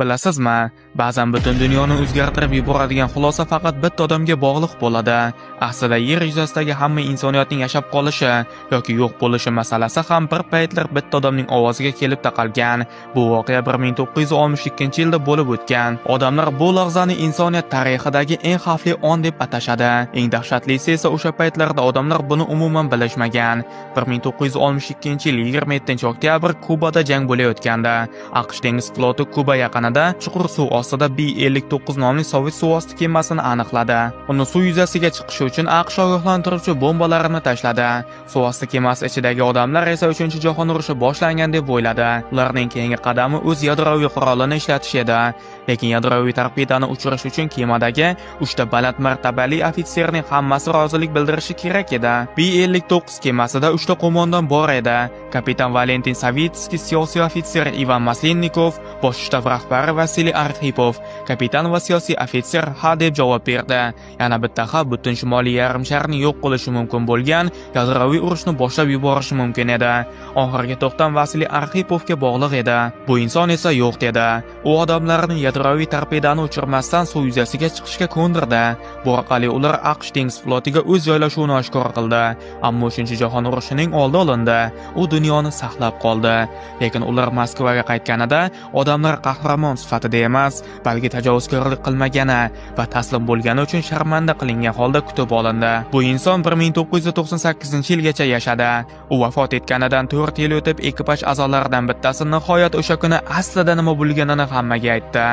Bilasizmi, ba'zan butun dunyoni o'zgartirib yuboradigan xulosa faqat bitta odamga bog'liq bo'ladi. Aslida yer yuzasidagi hamma insoniyatning yashab qolishi yoki yo'q bo'lishi masalasi ham bir paytlar bitta odamning ovoziga kelib taqalgan. Bu voqea 1962-yilda bo'lib o'tgan. Odamlar bu lahzani insoniyat tarixidagi eng xavfli on deb atashadi. Eng dahshatlisi esa o'sha paytlarda odamlar buni umuman bilishmagan. 1962-yil 27-oktyabr Kubada jang bo'layotgandi. AQSh dengiz floti Kuba yaqinida chuqur suv ostida B-59 nomli sovet suvosti kemasini aniqladi. Uni suv yuzasiga chiqishi uchun AQSh ogohlantiruvchi bombalarini tashladi. Suvosti kemasi ichidagi odamlar esa 3-jahon urushi boshlangan deb o'yladi. Ularning keyingi qadami o'z yadroviy qurolini ishlatish edi. Lekin yadroviy torpedani uchirish uchun kemadagi 3 ta baland martabali ofitserning hammasi rozilik bildirishi kerak edi. B-59 kemasida 3 ta qo'mondon bor edi. Kapitan Valentin Savitskiy, siyosiy ofitser Ivan Maslennikov, bosh shtab rahbari Vasiliy Arxipov. Kapitan va siyosiy ofitser "Ha" deb javob berdi. Yana bitta "Ha" butun shimoliy yarimsharni yo'q qilishi mumkin bo'lgan yadroviy urushni boshlab yuborishi mumkin edi. Oxirgi to'xtam Vasiliy Arxipovga bog'liq edi. Bu inson esa "Yo'q" dedi. U odamlarni yadroviy torpedani uchirmasdan suv yuzasiga chiqishga ko'ndirdi. Bu orqali ular AQSh dengiz flotiga o'z joylashuvini oshkor qildi. Ammo 3-jahon urushining oldi olindi. U dunyoni saqlab qoldi. Lekin ular Moskvaga qaytganida odamlar qahramon sifatida emas, balki tajovuzkorlik qilmagani va taslim bo'lgani uchun sharmanda qilingan holda kutib olindi. Bu inson 1998-yilgacha yashadi. U vafot etganidan 4 yil o'tib, ekipaj a'zolaridan bittasi nihoyat o'sha kuni aslida nima bo'lganini hammaga aytdi.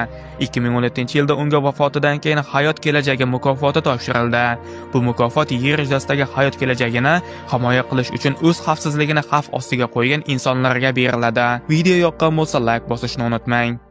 2017-yilda unga vafotidan keyin Hayot kelajagi mukofoti topshirildi. Bu mukofot yer yuzasidagi hayot kelajagini himoya qilish uchun o'z xavfsizligini xavf ostiga qo'ygan insonlarga beriladi. Video yoqqan bo'lsa, layk bosishni unutmang.